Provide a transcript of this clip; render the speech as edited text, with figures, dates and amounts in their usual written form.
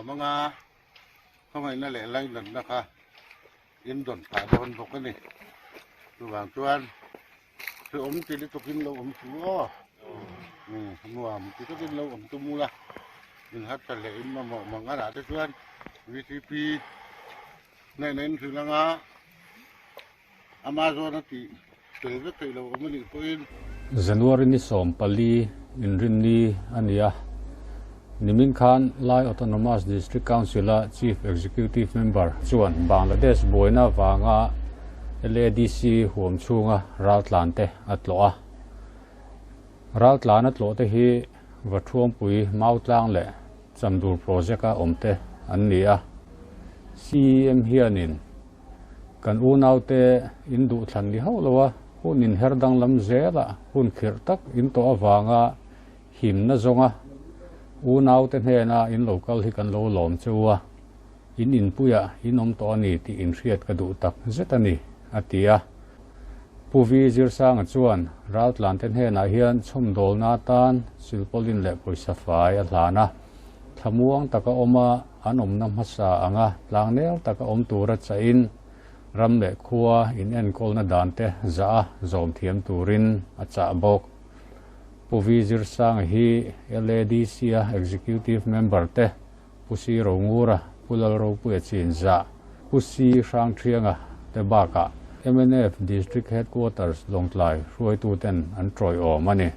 nuam anga khawngaihna leh lainatna kha in dawn phah dawn bawk a ni. Chuvang chuan hrehawm ti lutukin lo awm su aw. Nuam ti takin lo awm tum ula, in harsa leh in mamawh mang a rah te chuan VCP hnenah in hrilh anga Amazon a tih tel vek theih loh awm a nih pawhin. January ni 14 inrinni a ni a, nimin khan Lai Autonomous District Council-a Chief Executive Member chuan Bangladesh buaina vanga LADC huam chhunga raltlante a tlawh a. Raltlana tlawhte hi Vathuampui Mautlang leh Chamdur Project-a awmte an ni a, CEM hianin Kan unaute in duhthlan ni hauh lo a, hun inher danglam zelah hun khirh tak in tawh avanga himna zawnga unaute hnena in lo kal hi kan lo lawm che u a, in inpuiah in awm tawh a ni tih inhriat ka duh tak zet a ni, a ti a. Pu Vi Zirsanga chuan raltlante hnenah hian chhawmdawlna atan silpawlin leh pawisa fai a hlan a, thlamuang taka awma An awmna hmasa anga tlangnel taka awm tura chahin ram leh khua in enkawlna dante zah a zawm thiam turin a chah bawk. Pu Vi Zirsanga hi LADC-a Executive Member te Pu Si Rongura, Pu Lalropuia Chinzah, Pu Si Hrangthianga te bakah mnf District Headquarters Lawngtlai hruaituten an tawiawm a ni.